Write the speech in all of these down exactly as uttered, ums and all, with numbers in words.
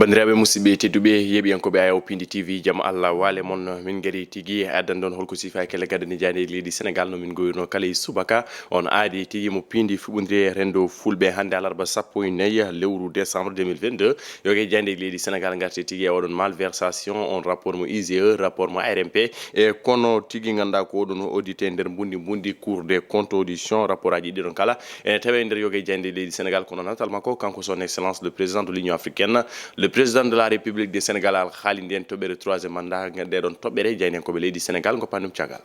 Banndiraaɓe, musidɓe tedduɓe, yeeɓiyankooɓe Ayaw Pindi T V, jam Allah waale mon. Min ngari tigi addan ɗon holko sifa e kelle gadani jaayndeeji leydi Senegal, no min ngoyruno kala e subaka. On aadi tigi mo piindi fuɓondire e renndo Fulɓe hannde alarba sappo e nayi lewru décembre deux mille vingt-deux. Yoge jaayndeeji leydi Senegal ngarte tigi e oɗon malversation, on rapport mo I G E, rapport mo A R M P, e kono tigi ngannduɗaa ko oɗon audité nder mbundi mbundi Cour des comptes audition rapport aji ɗiɗon kala. Ene tawe nder yoge jaayndeeji leydi Senegal, kono natal makko kanko son excellence le président de l'Union africaine, le président de la République de Sénégal, alhaali nden toɓɓere troisième mandat, nde ɗon toɓɓere jaayndiyankooɓe leydi Senegal ngoppan ɗum caggal.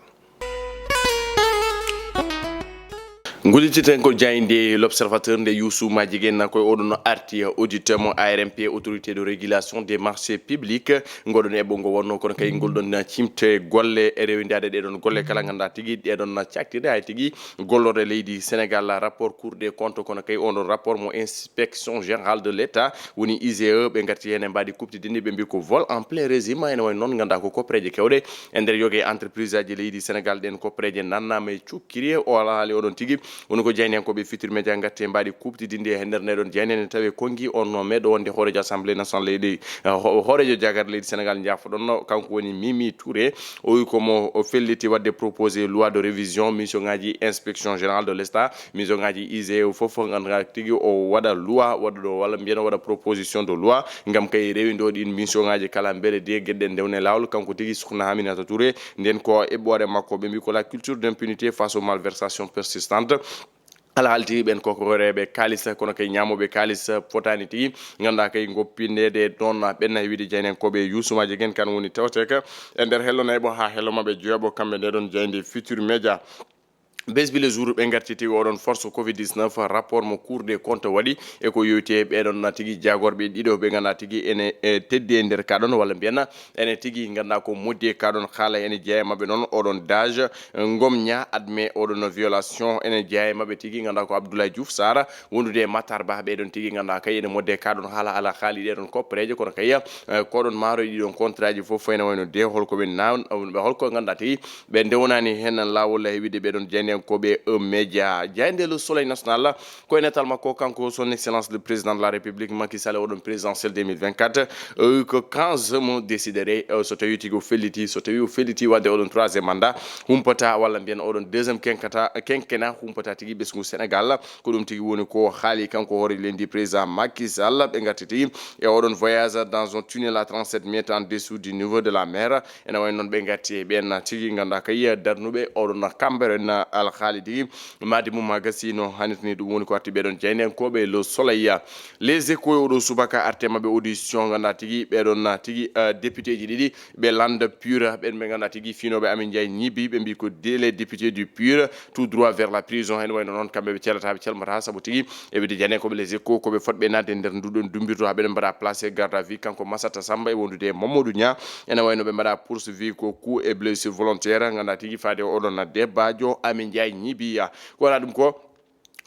Ngudditeten ko jaaynde L'Observateur nde Youssou Madjiguène koye oɗon arti audit mo A R M P, Autorité de Régulation des Marchés Publics. Ngoɗon eɓɓo ngo wonno kono kay ngol ɗon cimte golle e rewindaade ɗeɗon golle kala ngannduɗaa tigi ɗeɗon caktirde hay tigi gollorde leydi Senegal. Rapport Cour des comptes kono kay on ɗon rapport mo Inspection Générale de l'État woni I G E, ɓe ngarti heen e mbaadi kuɓtidinndi, ɓe mbi ko vol en plein régime, ene wayi noon ngannduɗaa ko koppareeje kewɗe e nder yoge entreprise aji leydi Senegal. Ɗen koppareeje nannaama e cukkiri o alhaali oɗon tigi woni ko jaayndiyankooɓe Futurs Médias ngatti e mbaadi kuɓtidinndi e nder ndeɗon jaaynde. Ene tawe konngi on meɗo wonde hooreejo Assemblée nationale leydi, eh, ho-, hooreejo jaagarde leydi Senegal, njaafoɗon, kanko woni Mimi Touré. O wi ko mo o felliti waɗde proposé loi de révision mission ngaji Inspection Générale de l'État, mission ngaji I G E fof, ngannduɗaa tigi o waɗa loi, waɗa ɗo walla mbiyen o waɗa proposition de loi ngam kay rewindo ɗin mission ngaji kala mbele de geɗe ɗe ndewne laawol. Kanko tigi Sokhna Aminata Touré, nden ko eɓɓoore makko, ɓe mbi ko la culture d'impunité face aux malversations persistantes. Alhaali tigi ɓen ko ko reeɓe kaalis, kono kay ñaamooɓe kaalis fotaani tigi ngannduɗaa kay goppindeede ɗon ɓenna e wiide jaayndiyankooɓe Youssou Madjiguène, kan woni tawteeka e nder hello nayɓo haa hello maɓɓe joyaɓo kamɓe nde ɗon jaaynde Futurs Médias. Besbi le jour ɓe ngarti tigi oɗon force covid dix-neuf, rapport mo Cour des comptes waɗi e ko yowiti e ɓeɗon na tigi jaagorɓe ɗiɗo ɓe ngannduɗaa tigi ene, e, teddi e nder ka ɗon walla mbiyen ene tigi ngannduɗaa ko moddi e ka ɗon haala ene jeyaa e maɓɓe noon oɗon Dage Ngom Ña admet oɗon violation ene jeyaa e maɓɓe tigi ngannduɗaa ko Abdoulaye Diouf Sarr wondude e Matar Ba. Ɓeɗon tigi ngannduɗaa kay ene modde ka ɗon haala alhaali ɗeɗon koppareeje kono kay, e, ko ɗon maaroy ɗiɗon contrat ji fof ene wayno de holko ɓe na-, holko ngannduɗaa tigi ɓe ndewnani heen laawol e wiide ɓeɗon jaayndiyankooɓe E Média. Jaaynde Le Soleil National, ko e netal makko kanko son excellence le président de la République Macky Sall oɗon présidentielle deux mille vingt-quatre, e, ko quand je me déciderai, e, so tawi tigi o felliti, so tawi o felliti waɗde oɗon troisième mandat, humpata walla mbiyen oɗon deuxième quinquennat, quinquennat humpata tigi ɓesngu Sénégal. Ko ɗum tigi woni ko haali kanko hoore leydi président Macky Sall. Ɓe ngarti tigi e oɗon voyage dans un tunnel à trente-sept mètres en dessous du niveau de la mer. Ene wayi noon ɓe ngarti e ɓeen tigi ngannduɗaa kay darnuɓe oɗon kammbere na alhaali tigi maadi mum ha gasi no hannirta ni. Ɗum woni ko arti ɓeɗon jaayndiyankooɓe Le Soleil. Les Échos e oɗo subaka arte maɓɓe audition ngannduɗaa tigi ɓeɗon na tigi, eh, député ji ɗiɗi ɓe lande pur ɓen ɓe ngannduɗaa tigi fiinooɓe Amin Ndiaye ñiibi ɓe mbi ko de-, les députés du pur tout droit vers la prison. Ene wayno noon kamɓe ɓe celata ɓe calmata sabu tigi e wiide jaayndiyankooɓe Les Échos ko ɓe fotɓe naatde e nder nduɗon dumbirdu haa ɓeɗen mbaɗa placé garde à vue kanko Massata Samba e wondude e Mamadou Niang. Ene wayno ɓe mbaɗa poursuivi ko coup et blessure volontaire ngannduɗaa tigi faade oɗon debbajo Amin Ndiaye ñiibi. Ko wona ɗum ko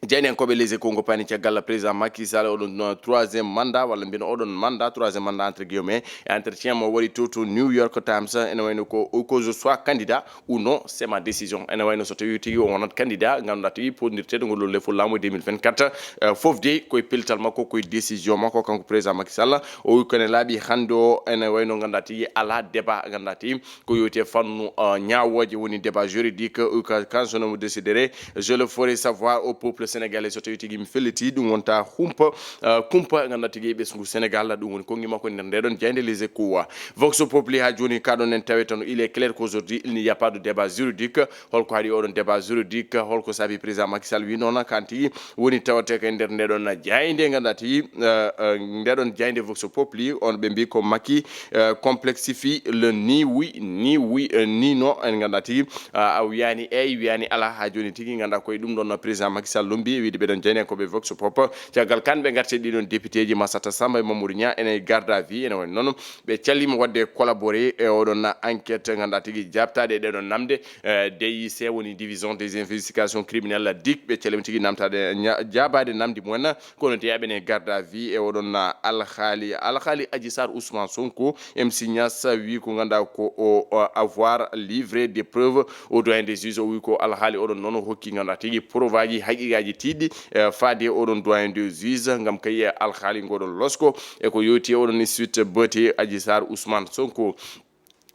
jaayndiyankooɓe Les Échos ngoppani caggal président Macky Sall oɗon, uh, troisième mandat walla mbiyen oɗon mandat, troisième mandat entre guillemets, e entretien mo waɗi to to New York Times. Ene wayno ko, ko je sois candidat ou non, c'est ma décision. Ene wayno so tawi tigi o wonat candidat ngannduɗaa tigi poɗndirteeɗo ngol ɗo lefol laamu e deux mille vingt-quatre, eh, fof de koye pellital makko, koye décision makko kanko président Macky Sall. O wi ko ene laaɓi hannde o ene wayno ngannduɗaa tigi alaa débat ngannduɗaa tigi ko yowti e fannu, eh, ñaawooje woni débat juridique. O wi ko quand je me déciderai, je le ferai savoir au peuple sénégalais. So tawi tigi mi felliti ɗum wonta humpa, eh, kumpa ngannduɗaa tigi e ɓesngu Sénégal. Ɗum woni konngi makko nder ndeɗon jaaynde Les Échos. Vox Populi haa jooni ka ɗon en tawete no il est clair qu'aujourd'hui il n'y a pas de débat juridique. Holko haɗi oɗon débat juridique? Holko saabi président Macky Sall wi noon kan tigi woni tawate ko e nder ndeɗon jaaynde ngannduɗaa tigi, eh, eh, ndeɗon jaaynde Vox Populi on ɓe mbi ko Macky, eh, complexifie le ni oui, ni oui, eh, ni non. En ngannduɗaa tigi, ah, a wiyani eyi, wiyani alaa. Haa jooni tigi ngannduɗaa koye ɗum ɗon président Macky Sall lombi e wiide ɓeɗon jaayndiyankooɓe Vox Pop. Caggal kan ɓe ngarti ɗiɗon député ji Massata Samba e Mamadou Niang ene garde à vue ene woni noon. Ɓe callima waɗde collaboré e oɗon enquête ngannduɗaa tigi jaabtaade e ɗeɗon namde, eh, D I C woni division des investigations criminelles, dic, ɓe callima tigi namtaade ña-, jaabaade namdi mumen, kono jeyaɓe ne garde à vue e oɗon alhaali. Alhaali Adji Sarr Ousmane Sonko, M C Niass wi ko ngannduɗaa ko o, o avoir livré des preuves au doyen des juges. O wi ko alhaali oɗon noon hokki ngannduɗaa tigi preuve aji haqiqaji tiiɗi, eh, faade oɗon doyen de juge, ngam kay, eh, alhaali ngoɗon losko, e ko yowti oɗon suite bati Adji Sarr Ousmane Sonko.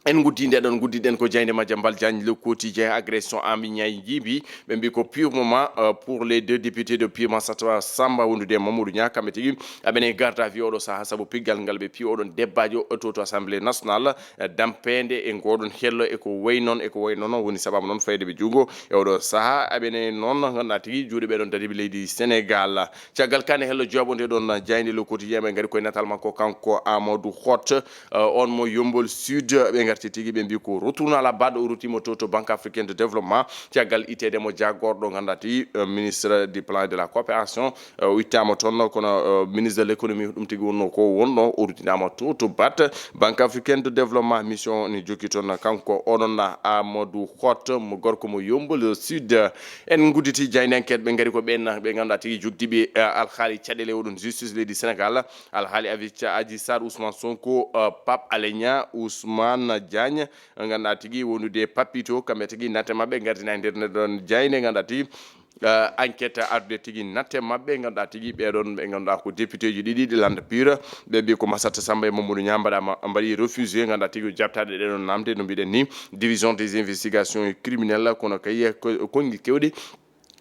En nguddii nde ɗon, nguddiɗen ko jaaynde Madiambal Diagne, Le Quotidien, agression en ligne e Njiibi. Ɓe mbii ko purement, euh, pour les deux députés de Purement, Sata Samba wondude e Mamadou Niang, kamɓe tigi aɓene garde à vue oɗo sahaa, sabu piggal ngal ɓe pii oɗon debbaajo to, to Assemblée nationale, eh, dampeende e ngoɗon hello e ko wayi noon, e ko wayi noon woni sababu noon fayde ɓe junngo e oɗo sahaa. Aɓene noon ngannduɗaa tigi juuɗe ɓe ɗon dariɓe leydi Sénégal. Caggal kane hello jooɓo nde ɗon jaaynde Le Quotidien, ɓe ngari koye natal makko kanko Amadou Hott, eh, on mo Yombol Sud, ɓe ngarti tigi ɓe mbii ko retourne à la base, o ruttiima to, to Banque Africaine de Développement, caggal itteede mo jaagorɗo ngannduɗaa tigi, eh, ministre du Plan et de la Coopération, eh, o ittaama toon, kono, eh, ministre de l'économie ɗum tigi wonno ko wonno, o ruttinaama to, to bat Banque Africaine de Développement, mission ni jokki toon kanko oɗon Amadou Hott mo gorko mo Yombol Sud. En ngudditi jaaynde Enquête, ɓe ngari ko ɓen ɓe ngannduɗaa tigi jogdiiɓe, eh, alhaali caɗeele oɗon justice leydi Sénégal, alhaali Avi-, Adji Sarr, Ousmane Sonko, eh, Pape Alé Niang, Ousmane Diagne, ngannduɗaa tigi wondude Papito, kamɓe tigi natte maɓɓe ngardina e nder nde ɗon jaaynde, ngannduɗaa tigi, eh, Enquête ardude tigi natte maɓɓe, ngannduɗaa tigi ɓee ɗon ɓe ngannduɗaa ko député ji ɗiɗi ɗi lannda pure, ɓe mbii ko Massata Samba e Mamadou Niang mbaɗaama, mbaɗi refusé, ngannduɗaa tigi o jaɓtaade ɗee ɗon namde, no mbiɗen ni, division des investigations criminelles, kono kay ko, konngi kewɗi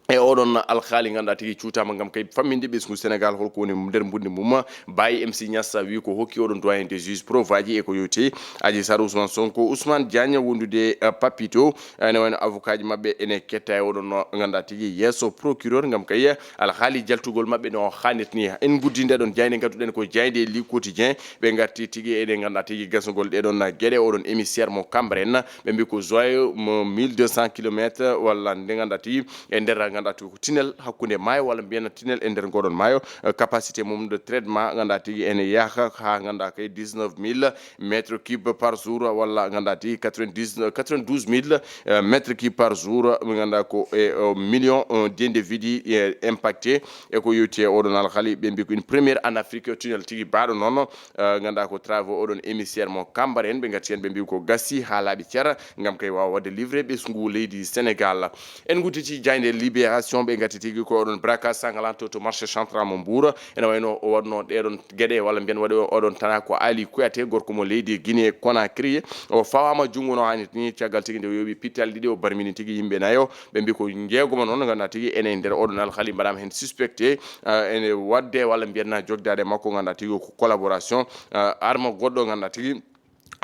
e oɗon alhaali ngannduɗaa tigi cuutaama ngam kay famminde ɓesngu Sénégal holko woni nder mbunndi mum. Baye M C Niass wi ko hokki oɗon doyen des juges preuve aji e ko yowti Adji Sarr, Ousmane Sonko, Ousmane Diagne wondude, eh, Papito, ene wayno avocat ji maɓɓe ene ketta e oɗon no ngannduɗaa tigi yeeso procureur ngam kay alhaali jaltugol maɓɓe no haanirta ni. En nguddii nde ɗon jaaynde, ngadduɗen ko jaaynde Le Quotidien, ɓe ngarti tigi eɗen ngannduɗaa tigi gasugol ɗee ɗon geɗe, oɗon émissaire mo Cambérène, ɓe mbii ko joyau mo mille deux cents kilomètres, walla nde ngannduɗaa tigi e nder ngannduɗaa tigi ko tunnel hakkunde maayo, walla mbiyen tunnel e nder ngoɗon maayo, eh, capacité mum de traitement ngannduɗaa tigi ene yaha haa ngannduɗaa kay dix-neuf mille mètres cubes par jour, walla ngannduɗaa tigi quatre-vingt-dix, quatre-vingt-douze mille, eh, mètres cubes par jour, ɓe ngannduɗaa ko e, eh, million, eh, d'individus, eh, impacté. E ko yowti e oɗon alhaali, ɓe mbii ko une première en Afrique, tunnel tigi baaɗo noon, eh, ngannduɗaa ko travaux oɗon émissaire mo Cambérène, ɓe ngarti heen ɓe mbii ko gasi haa laaɓi cer, ngam kay waawa waɗde livré ɓesngu leydi Sénégal. En ngudditi jaaynde Libération, ɓe ngarti tigi ko oɗon braquage sanglant to, to marché central mo Mbour. Ene wayno o waɗno ɗee ɗon geɗe, walla mbiyen waɗi oɗon tana ko Ali Kouyaté, gorko mo leydi Guinée Conakry. O fawaama junngo no haanirta ni, caggal tigi nde o yooɓi pittaali ɗiɗi, o barmini tigi yimɓe nayo. Ɓe mbii ko jeegoma noon ngannduɗaa tigi ene nder oɗon alhaali mbaɗaama heen suspecté, eh, ene waɗde walla mbiyen jogdaade makko ngannduɗaa tigi ko collaboration, eh, arme goɗɗo ngannduɗaa tigi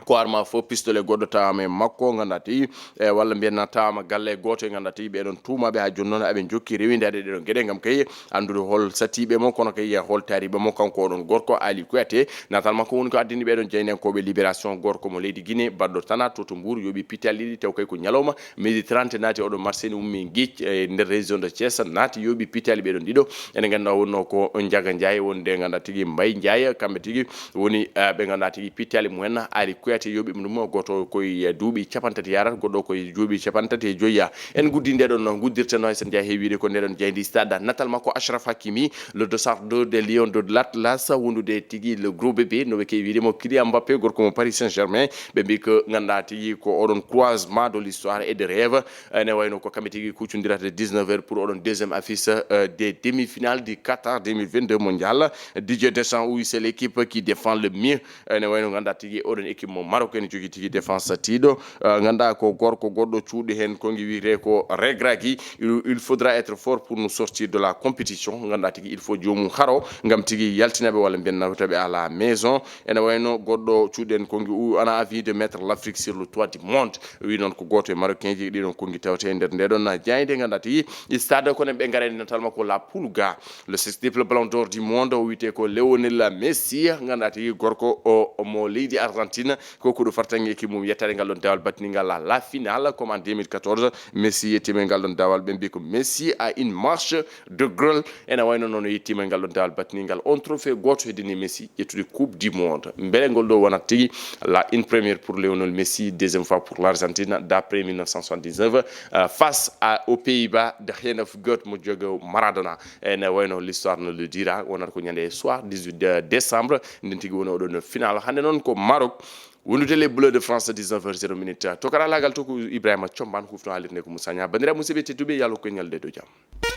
ko arme à feu, pistolet goɗɗo tawaama e makko, ngannduɗaa tigi, e walla mbiyen na tawaama galle gooto, e ngannduɗaa tigi ɓee ɗon tuumaaɓe haa jooni noon aɓe njokki rewindaade ɗee ɗon geɗe ngam kay anndude hol satiiɓe mo, kono kay hol taariiɓe mo, kanko oɗon gorko Ali Kouyaté. Natal makko woni ko addani ɓee ɗon jaayndiyankooɓe Libération, gorko mo leydi Guinée, baɗɗo tana to, to Mbour, yooɓi pittaali ɗiɗi, taw kay ko ñalawma, midi trente naati oɗo Marseille, ummi Guic e nder région de Thiès, naati yooɓi pittaali ɓee ɗon ɗiɗo. Ene ngannduɗaa wonno ko Njaga Njaay, wonde ngannduɗaa tigi Mbay Njaay, kamɓe tigi woni, eh, ɓe ngannduɗaa tigi pittaali mumen, Ali Kouyaté yooɓi ɗum, gooto koye duuɓi capanɗe tati yaarat, goɗɗo koye duuɓi capanɗe tati e joyya. En nguddii nde ɗon no nguddirten no, hay sen njaha heewiide ko nde ɗon jaaynde Stade. Natal makko Achraf Hakimi, le dossard de, de Lion de l'Atlas, wondude tigi le gros bébé, no ɓe keewi wiide mo Kylian Mbappé, gorko mo Paris Saint-Germain. Ɓe mbii ko ngannduɗaa tigi ko oɗon croisement de l'histoire et de rêve. Ene wayno ko kamɓe tigi kuccondirata dix-neuf heures pour oɗon deuxième affiche, euh, des demi-finales du Qatar deux mille vingt-deux mondial. Didier Deschamps, oui, c'est l'équipe qui défend le mieux. Ene wayno ngannduɗaa tigi oɗon équipe mo Maroc ene jogii tigi défense tiiɗo. Euh, ngannduɗaa ko gorko goɗɗo cuuɗi heen ko ngi wiyetee ko Regragui. Il, il faudra être fort pour nous sortir de la compétition. Ngannduɗaa tigi il faut joomum haro ngam tigi yaltinaɓe walla mbiyen nawtaɓe à la maison. Ene wayno goɗɗo cuuɗi heen ko ngi u-, on a envie de mettre l'Afrique sur le toit du monde. Wi noon ko gooto e Marocain ji ɗiɗon konngi tawte e nder nde ɗon jaaynde, ngannduɗaa tigi stade, kono ɓe ngarani natal makko La Pulga, le sextuple Ballon d'Or du monde, o wiyetee ko Lionel Messi, ngannduɗaa tigi gorko o, o mo leydi Argentine, ko ko ɗo fartange équipe mum yettaade ngal ɗon dawal batningal la, la finale, comme en deux mille quatorze, Messi yettiima e ngal ɗon dawal, ɓe mbii ko Messi a une marche de guerre, ene wayno noon o yettiima e ngal ɗon dawal batningal on trophée gooto heddini Messi ƴettude Coupe du Monde. Mbele ngol ɗo wonat tigi la une première pour Lionel Messi, deuxième fois pour l'Argentine, d'après mille neuf cent soixante-dix-neuf, euh, face à, aux Pays-Bas, de rien of God mo jogo Maradona. Ene wayno l'histoire no le dira, wonata ko ñande soir dix-huit de décembre, nden tigi woni oɗon final. Hannde noon ko Maroc, wondude les Bleus de France, dix-neuf heures zéro minute. To karalaagal to ko Ibrahima Combaan, hufno haalirde ko Moussa Niang. Banndiraaɓe musidɓe tedduɓe, yo Allah hokku en ñalɗi e dow jam.